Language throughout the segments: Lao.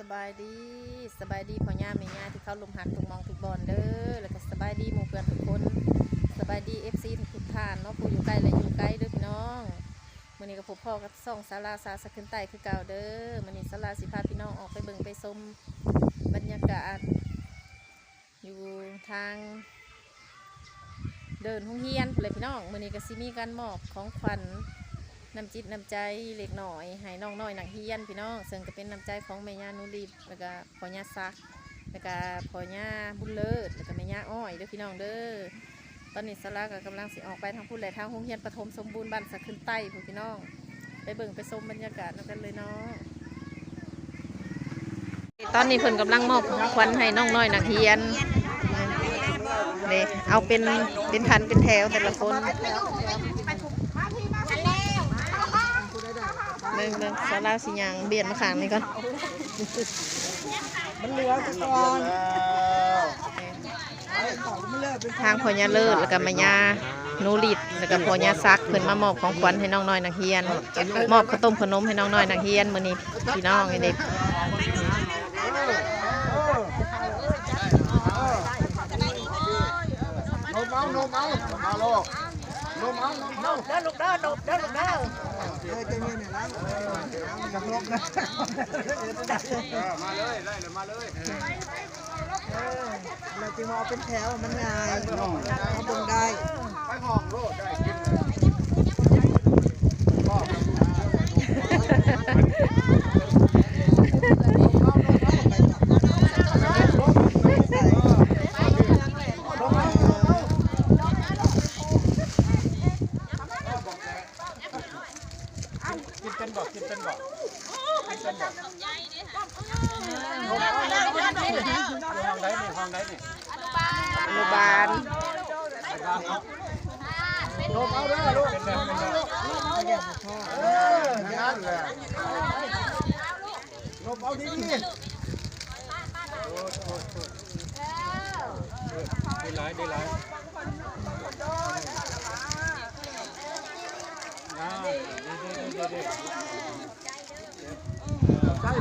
ສະບາຍດີ ສະບາຍດີພໍ່ຍ່າແມ່ຍ່າທີ່ເຄົາລົບຮັກທຸກໝ່ອງທຸກບ່ອນເດີ ແລ້ວກໍສະບາຍດີໝູ່ເພື່ອນທຸກຄົນ ສະບາຍດີເອັຟຊີທຸກໆທ່ານເນາະ ຜູ້ຢູ່ໃກ້ ແລະ ຢູ່ໄກເດີພີ່ນ້ອງ. ມື້ນີ້ກໍພົບພໍ້ກັບຊ່ອງສາວລາວສາວສະຂຶ້ນໃຕ້ຄືເກົ່າເດີ. ມື້ນີ້ສາວລາວຊິພາພີ່ນ້ອງອອກໄປເບິ່ງໄປຊົມບັນຍາກາດ ຢູ່ທາງເດີ່ນໂຮງຮຽນພຸ້ນແຫຼະພີ່ນ້ອງ. ມື້ນີ້ກໍຊິມີການມອບຂອງຂວັນ ນ້ຳຈິດນ້ຳໃຈເລັກນ້ອຍໃຫ້ນ້ອງນ້ອຍນັກຮຽນພີ່ນ້ອງ ເຊິ່ງກໍເປັນນ້ຳໃຈຂອງແມ່ຍ່ານູລິດ ແລ້ວກໍພໍ່ຍ່າສັກ ແລ້ວກໍພໍ່ຍ່າບຸນເລີດ ແລ້ວກໍແມ່ຍ່າອ້ອຍເດີພີ່ນ້ອງເດີ. ຕອນນີ້ສາວລາວກໍກຳລັງຊິອອກໄປທາງພຸ້ນແຫຼະ ທາງໂຮງຮຽນປະຖົມສົມບູນບ້ານສະຂຶ້ນໃຕ້ພຸ້ນພີ່ນ້ອງ ໄປເບິ່ງໄປຊົມບັນຍາກາດນຳກັນເລີຍເນາະ. ຕອນນີ້ເພິ່ນກຳລັງມອບຂອງຂວັນໃຫ້ນ້ອງນ້ອຍນັກຮຽນ ເດ້ ເອົາເປັນ ເປັນພັນເປັນແຖວແຕ່ລະຄົນ. ເບິ່ງ ເບິ່ງ ສາວລາວຊິຍ່າງບຽນມາຂ້າງນີ້ກ່ອນ ມັນເຫຼືອກ່ອນ. ທາງພໍ່ຍ່າເລີດ ແລ້ວກໍແມ່ຍ່ານູລິດ ແລ້ວກໍພໍ່ຍ່າສັກ ເພິ່ນມາມອບຂອງຂວັນໃຫ້ນ້ອງນ້ອຍນັກຮຽນ ມອບເຂົ້າຕົ້ມເຂົ້າໜົມໃຫ້ນ້ອງນ້ອຍນັກຮຽນມື້ນີ້ພີ່ນ້ອງ. ນີ້ເດ້ ນົບເອົາ ນົບເອົາ ມາໂລດ ນົບເອົາ ນົບເອົາ ເດີລູກເດີ ນົບເດີລູກເດີ. ເອີ ໃຈເຢັນນະ ຢ່າລົບນະ ເອີ ມາເລີຍ ໄດ້ແລ້ວ ມາເລີຍ. ເອີ ລະຈຶ່ງວ່າເອົາເປັນແຖວ ມັນງ່າຍ ເຮົາເບິ່ງໄດ້ ໄປຫ້ອງໂລດ ໄດ້ກິນ. ກິນເປັນບໍ່? ກິນເປັນບໍ່? ກິນເປັນບໍ່? ຫ້ອງໃດນີ້? ຫ້ອງໃດນີ້? ອະນຸບານ. ລົບເອົາເດີລູກ ລົບເອົາເດີ ເອີ ນັ້ນແຫຼະ ລົບເອົາດີໆ. ໄດ້ຫຼາຍ ໄດ້ຫຼາຍ.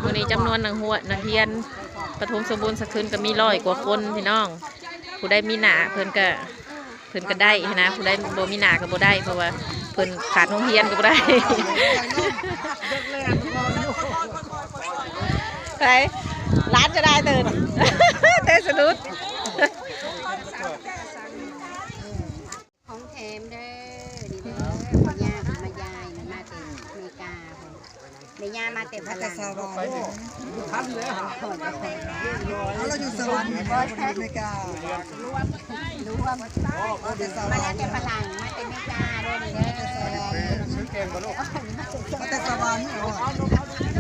ມື້ນີ້ຈຳນວນນັກຮຽນ ນັກຮຽນປະຖົມສົມບູນສະຂຶ້ນກໍມີຮ້ອຍກວ່າຄົນພີ່ນ້ອງ. ຜູ້ໃດມີໜ້າເພິ່ນກໍ ເພິ່ນກໍໄດ້ຫັ້ນນະ ຜູ້ໃດບໍ່ມີໜ້າກໍບໍ່ໄດ້ ເພາະວ່າເພິ່ນຂາດໂຮງຮຽນກໍບໍ່ໄດ້. ໄປ ຫຼານຈະໄດ້ຕື່ນ ແຕ່ສະດຸດ. ຂອງແຖມເດີ ນີ້ເດີ ພໍ່ຍ່າເພິ່ນມາຢາຍ ມາແຕ່ອາເມລິກາ ແມ່ຍ່າມາແຕ່ຝຣັ່ງ ມາແຕ່ສະຫວັນ ເຮົາຢູ່ສະຫວັນ ຢູ່ອາເມລິກາ ລວມ ມາແຕ່ຝຣັ່ງ ມາແຕ່ເມກາເດີ ນີ້ເດີ. ມາແຕ່ສະຫວັນ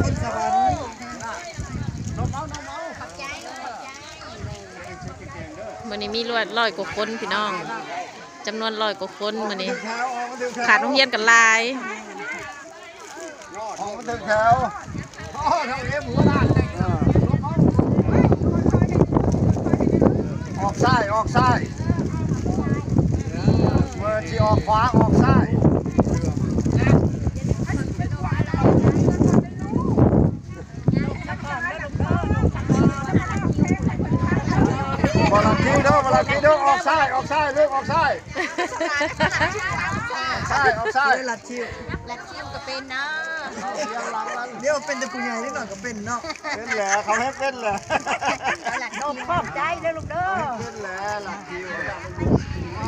ຄົນສະຫວັນ. ມື້ນີ້ມີລວດຮ້ອຍກວ່າຄົນພີ່ນ້ອງ ຈຳນວນຮ້ອຍກວ່າຄົນມື້ນີ້ ຂາດໂຮງຮຽນກັນຫຼາຍ. ອອກມາເຖິງແຖວ ອອກຊ້າຍ ອອກຊ້າຍ ເມີຊິອອກຂວາ ອອກຊ້າຍ. ບໍ່ລັດຄິວເດີ ບໍ່ລັດຄິວເດີ ອອກຊ້າຍ ອອກຊ້າຍ ລູກ ອອກຊ້າຍ ອອກຊ້າຍ ອອກຊ້າຍ. ລັດຄິວ ລັດຄິວກໍເປັນເນາະ ດຽວເປັນແຕ່ຜູ້ໃຫຍ່ ເດັກນ້ອຍກໍເປັນເນາະ. ເປັນແຫຼະ ເຂົາເຮັດເປັນແຫຼະ. ຂອບໃຈເດີລູກເດີ ເປັນແຫຼະ ລັດຄິວ.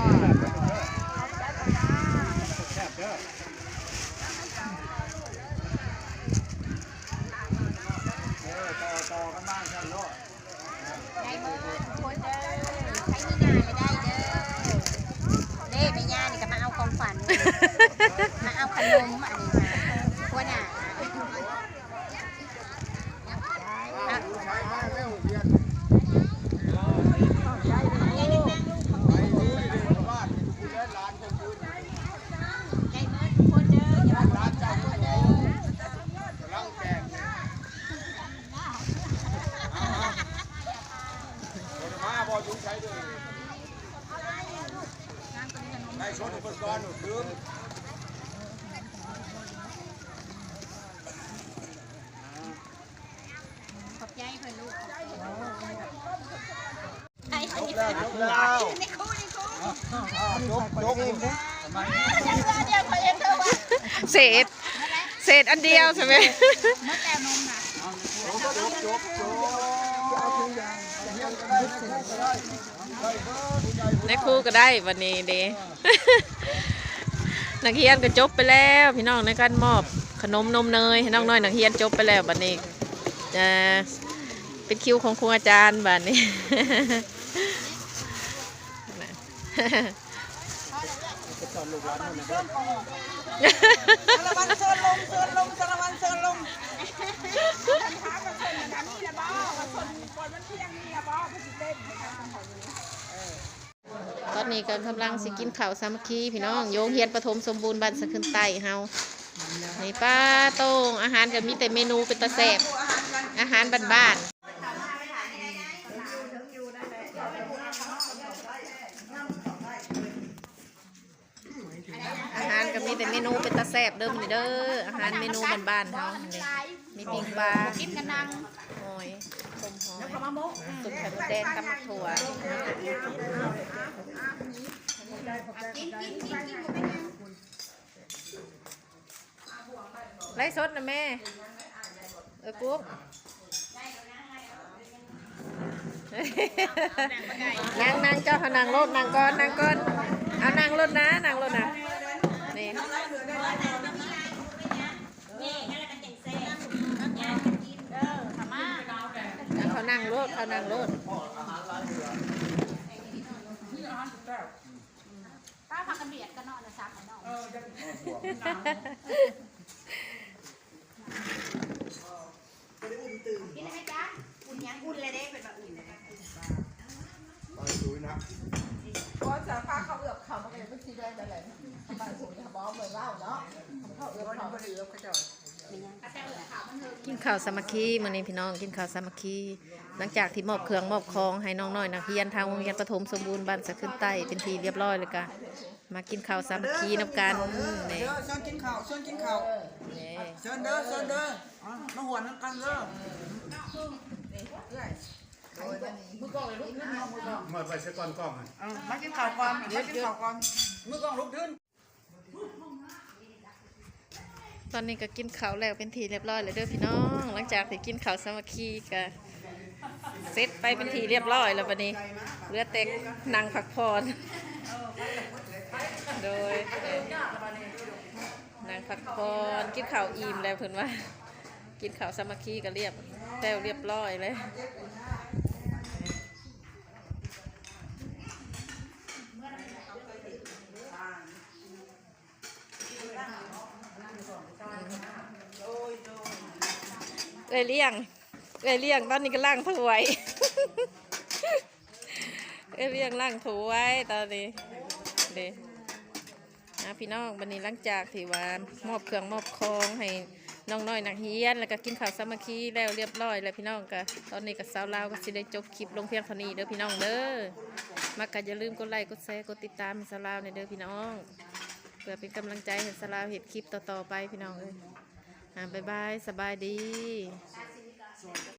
ໄດ້ໝົດທຸກຄົນເດີ ໃຜມີໜ້າກໍໄດ້ເດີ. ເດ້ ແມ່ຍ່ານີ້ກໍມາເອົາຂອງຂວັນ ມາເອົາຂະໜົມ ອັນນີ້ ຫົວໜ້າ. ຂອບໃຈ ເສດ ເສດອັນດຽວໃຊ່ໄໝ? ນາຍຄູກໍໄດ້ບັດນີ້ເດ້. ນັກຮຽນກໍຈົບໄປແລ້ວພີ່ນ້ອງ ໃນການມອບຂະໜົມນົມເນີຍໃຫ້ນ້ອງນ້ອຍນັກຮຽນຈົບໄປແລ້ວ. ບັດນີ້ ເອີ ເປັນຄິວຂອງຄູອາຈານບັດນີ້. ສາລະວັນເຊີນລົງ ເຊີນລົງ ສາລະວັນເຊີນລົງ. ຕອນນີ້ກໍກຳລັງຊິກິນເຂົ້າສາມັກຄີພີ່ນ້ອງ ຢູ່ໂຮງຮຽນປະຖົມສົມບູນບ້ານສະຂຶ້ນໃຕ້ເຮົາ. ນີ້ ປາໂຕງ ອາຫານກໍມີແຕ່ເມນູເປັນຕາແຊບ ອາຫານບ້ານໆ. ອາຫານກໍມີແຕ່ເມນູເປັນຕາແຊບເດີ້ມື້ນີ້ເດີ້ ອາຫານເມນູບ້ານໆເຮົານີ້ ມີປີ້ງປາ ກິນກັນນັ່ງ ຫອຍ ຕົ້ມຫອຍ ສຸບໄຂ່ມົດແດງ ຕຳໝາກຖົ່ວ. ກິນ ກິນ ກິນ ກິນ ບໍ່ເປັນຫຍັງ. ໄລຟ໌ສົດນະແມ່ ເອີ ກຸ໊ກ ນັ່ງ ນັ່ງ ເຈົ້າ ເຮົານັ່ງໂລດ ນັ່ງກ່ອນ ນັ່ງກ່ອນ ເອົານັ່ງໂລດນະ ນັ່ງໂລດນະ ນີ້ ເຂົານັ່ງໂລດ ເຂົານັ່ງໂລດ. ປ້າພາກັນບຽດກັນເນາະ ອັນນັ້ນສາມອັນເນາະ. ກິນໄດ້ໄໝຈ໊ະ? ອຸ່ນຫຍັງ? ອຸ່ນແລ້ວເດ້ ເພິ່ນວ່າອຸ່ນແລ້ວເດ້. ບໍ່ ສາພາເຂົ້າເອືອບເຂົ້າ ມັນກໍເປັນສີແດງໄປແລ້ວ. ທຳມະດາສູນນີ້ບໍ່ເໝືອນເຫຼົ້າເນາະ ເຂົ້າເອືອບເຂົ້າ ບໍ່ໄດ້ເອືອບເຂົາເຈົ້າ. ກິນເຂົ້າສາມັກຄີມື້ນີ້ພີ່ນ້ອງ ກິນເຂົ້າສາມັກຄີ ຫຼັງຈາກທີ່ມອບເຄື່ອງມອບຂອງໃຫ້ນ້ອງນ້ອຍນັກຮຽນທາງໂຮງຮຽນປະຖົມສົມບູນບ້ານສະຂຶ້ນໃຕ້ເປັນທີ່ລຽບຮ້ອຍ ແລ້ວກະມາກິນເຂົ້າສາມັກຄີນຳກັນ. ນີ້ ເຊີນກິນເຂົ້າ ເຊີນກິນເຂົ້າ ນີ້ ເຊີນເດີ້ ເຊີນເດີ້ ມາຮ່ວມນຳກັນເດີ້. ເອີຍ ມືກ້ອງເລີຍລຸກຂຶ້ນ ມືກ້ອງ ມາໄປໃສ່ກ່ອນກ້ອງ ເອີ ມາກິນເຂົ້າກ່ອນ ມາກິນເຂົ້າກ່ອນ ມືກ້ອງລຸກຂຶ້ນ. ຕອນນີ້ກໍກິນເຂົ້າແລ້ວເປັນທີ່ລຽບຮ້ອຍແລ້ວເດີ້ພີ່ນ້ອງ ຫຼັງຈາກທີ່ກິນເຂົ້າສາມັກຄີກໍເສັດໄປເປັນທີ່ລຽບຮ້ອຍແລ້ວ ບັດນີ້ເຫຼືອແຕ່ນັ່ງພັກຜ່ອນ ໂດຍ ນັ່ງພັກຜ່ອນ ກິນເຂົ້າອີ່ມແລ້ວເພິ່ນວ່າ ກິນເຂົ້າສາມັກຄີກໍລຽບແລ້ວລຽບຮ້ອຍແລ້ວ. ເອື້ອຍລ້ຽງ ເອື້ອຍລ້ຽງຕອນນີ້ກຳລັງຖ້ວຍ ເອື້ອຍລ້ຽງລ້າງຖ້ວຍຕອນນີ້ເດ້. ອ່າ ພີ່ນ້ອງ ບັດນີ້ຫຼັງຈາກທີ່ວ່າມອບເຄື່ອງມອບຂອງໃຫ້ນ້ອງນ້ອຍນັກຮຽນ ແລ້ວກໍກິນເຂົ້າສາມັກຄີແລ້ວລຽບຮ້ອຍແລ້ວພີ່ນ້ອງ ກໍຕອນນີ້ກໍສາວລາວກໍຊິໄດ້ຈົບຄລິບລົງພຽງເທົ່ານີ້ເດີ້ພີ່ນ້ອງເດີ້. ມັກກໍຢ່າລືມກົດໄລ ກົດແຊ ກົດຕິດຕາມໃຫ້ສາວລາວແດ່ເດີ້ພີ່ນ້ອງ ເພື່ອເປັນກຳລັງໃຈໃຫ້ສາວລາວເຮັດຄລິບຕໍ່ໆໄປພີ່ນ້ອງເອີຍ. ອ່າ ບາຍບາຍ ສະບາຍດີ.